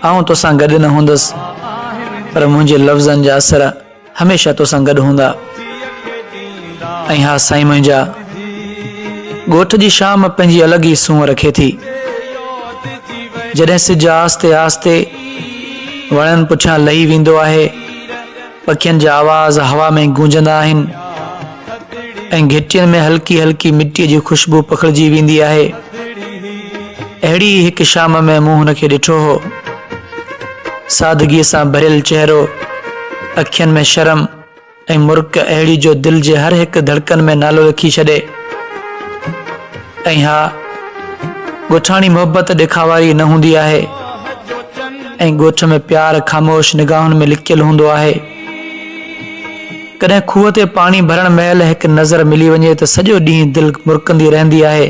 آئون توسان گڏ نه هوندس پر منهنجي لفظن جا اثر هميشه توسان گڏ هوندا. ۽ ها سائين منهنجا، ڳوٺ جي شام پنهنجي الڳ ئي سونهن رکي ٿي. جڏهن سج آهستي آهستي وڻن پٺيان لهي ويندو آهي، پکين جا آواز هوا ۾ گونجندا آهن ۽ گهٽين ۾ هلڪي هلڪي مٽيء جي خوشبو پکڙجي ويندي آهي. اهڙي ئي هڪ شام ۾ مون هن کي ڏٺو هو. سادگيء سان ڀريل چهرو، اکين ۾ شرم ۽ مرڪ اهڙي جو دل جي هر هڪ ڌڙڪن ۾ نالو لکي ڇڏي. ۽ ها، ڳوٺاڻي محبت ڏيکاواري نه هوندي آهي ۽ ڳوٺ ۾ پيار خاموش نگاهن ۾ لڪيل هوندو آهي. ڪڏهن کوهه تي پاڻي ڀرڻ مهل هڪ نظر ملي وڃي ته سڄو ڏينهن دل مرڪندي رهندي آهي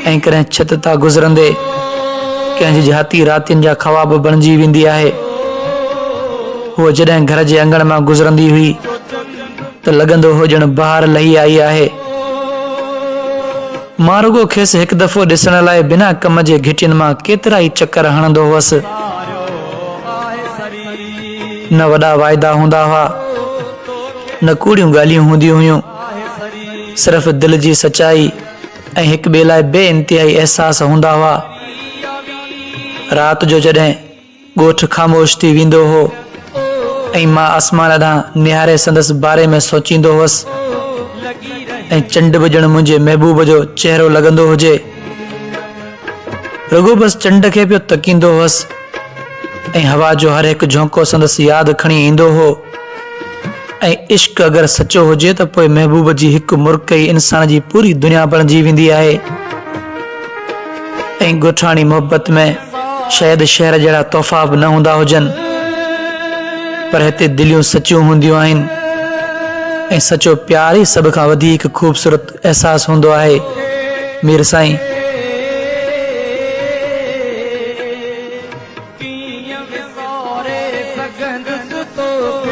۽ ڪڏهن ڇت تان گذرندي ڪنهن جي جهاتي راتين جا خواب بڻجي ويندي آهي. هوء جڏهن گهر جي اڱڻ مان گذرندي هئي ته لڳندو هو ڄڻ بهار لهي آئي آهي. مان رڳو کيس هڪ دفعو ڏسڻ لاء بنا ڪم جي گهٽين مان ڪيترائي چڪر هڻندو هئس. نه وڏا واعدا هوندا هئا، نه ڪوڙيون ڳالهيون هونديون هيون. صرف دل جي سچائي ۽ هڪ ٻئي لاء بي انتهائي احساس هوندا هئا. رات جو جڏهن ڳوٺ خاموش ٿي ويندو هو ۽ مان آسمان ڏانهن نهاري سندس باري ۾ سوچيندو هوس ۽ چنڊ به ڄڻ منهنجي محبوب جو چهرو لڳندو هجي. رڳو بس چنڊ کي پيو تڪيندو هوس ۽ هوا جو هر هڪ جهونڪو سندس ياد کڻي ايندو هو ۽ عشق اگر سچو هجي ته پوء محبوب جي هڪ مرڪ ئي انسان جي پوري دنيا بڻجي ويندي آهي ۽ ڳوٺاڻي محبت ۾ شايد شهر جهڙا تحفا به نه هوندا هجن پر هتي دليون سچيون هونديون آهن ۽ سچو پيار ئي سڀ کان وڌيڪ خوبصورت احساس هوندو آهي مير سائين.